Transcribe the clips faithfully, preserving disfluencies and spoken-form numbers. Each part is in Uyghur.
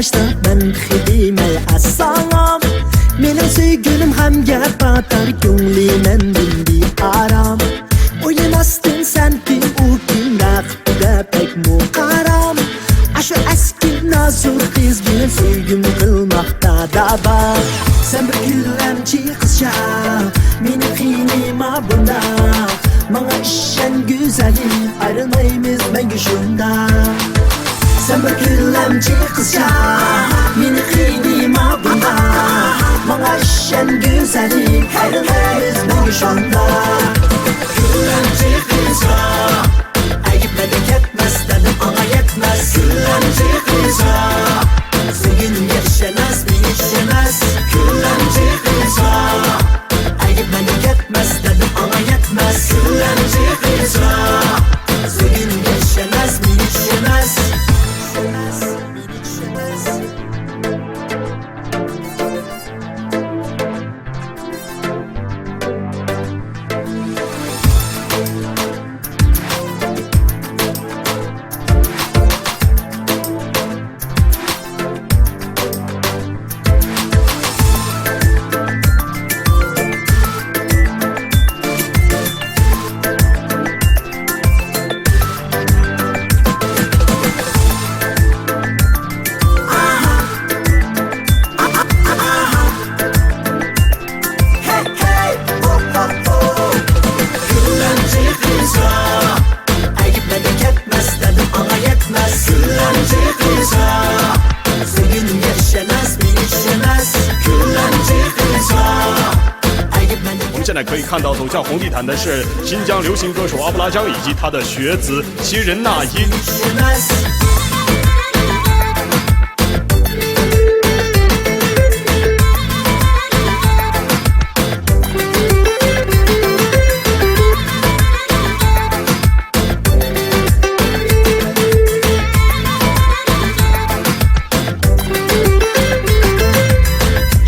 مەن تېخى دېمەي ئەسسالام. مېنىڭ سۆيگۈلۈم غەمگە پاتار، كۆڭلى مەندىن بىئارام. ئويلىماستىن سەن كىم، ئۇ كىم، رەقىبىدە بەكمۇ قارام. ئاشۇ ئەسكى نازۇك قىز بىلەن سۆيگۈم قىلماقتا داۋا. سەن بىر كۈنلەمچى قىزچاق، مېنى قىينىما بۇنداق. ماڭا ئىشەن گۈزەلىم، ئايرىلمايمىز مەڭگۈ شۇنداق. سەن بىر كۈنلەمچى قىزچاق، مېنى قىينىما بۇنداق. ماڭا ئىشەن گۈزەلىم، ئايرىلمايمىز مەڭگۈ شۇنداق. كۈنلەمچى قىزچاق، ئەيىبلەردە كەتمەس، دەردىم ئاڭا يەتمەس. كۈنلەمچى قىزچاق، سۆيگىنىمگە ئىشەنمەس، مېنى چۈشەنمەس. كۈنلەمچى قىزچاق، ئەيىبلەردە كەتمەس، دەردىم ئاڭا يەتمەس. كۈنلەمچى قىزچاق، سۆيگىنىمگە ئىشەنمەس، مېنى چۈشەنمەس. ھەي، بۇ قاققا. 我们现在可以看到走向红地毯的是新疆流行歌手阿布拉江以及他的学子新人那英。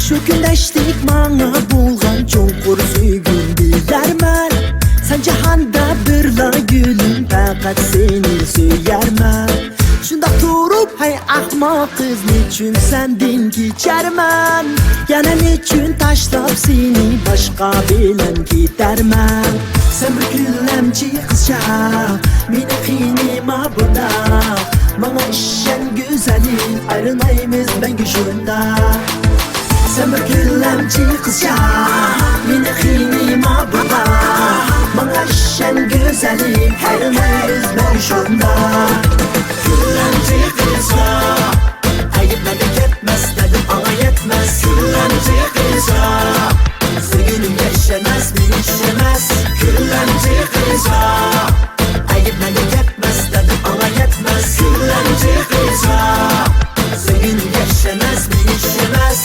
شۇ كۈندەشلىك ماڭا بولغان چوڭقۇر سۆيگۈم بىلەرمەن. سەن جاھاندا بىرلا گۈلۈم، پەقەت سېنى سۆيەرمەن. شۇنداق تۇرۇپ، ھەي ئەخمەق قىز، نېچۈن سەندىن كېچەرمەن؟ يەنە نېچۈن تاشلاپ سېنى باشقا بىلەن كېتەرمەن؟ سەن بىر كۈنلەمچى قىزچاق، مېنى قىينىما بۇنداق. ماڭا ئىشەن گۈزەلىم، ئايرىلمايمىز مەڭگۈ شۇنداق. سەن بىر كۈنلەمچى قىزچاق، مېنى قىينىما بۇنداق. ماڭا ئىشەن گۈزەلىم، ئايرىلمايمىز مەڭگۈ شۇنداق. كۈنلەمچى قىزچاق، ئەيىبلەردە كەتمەس، دەردىم ئاڭا يەتمەس. كۈنلەمچى قىزچاق، سۆيگىنىمگە ئىشەنمەس، مېنى چۈشەنمەس. كۈنلەمچى قىزچاق، ئەيىبلەردە كەتمەس، دەردىم ئاڭا يەتمەس. كۈنلەمچى قىزچاق، سۆيگىنىمگە ئىشەنمەس، مېنى چۈشەنمەس.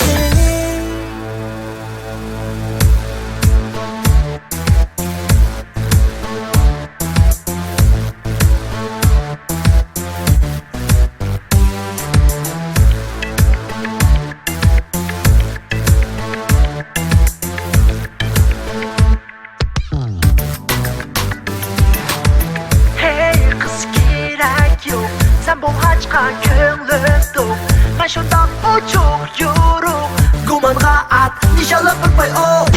ھەي قىز، كېرەك يوق، سەن بولغاچقا كۆڭلۈم توق. مەن شۇنداق ئوچۇق يورۇق، گۇمانغا ئات نىشانلاپ بىر پاي ئوق.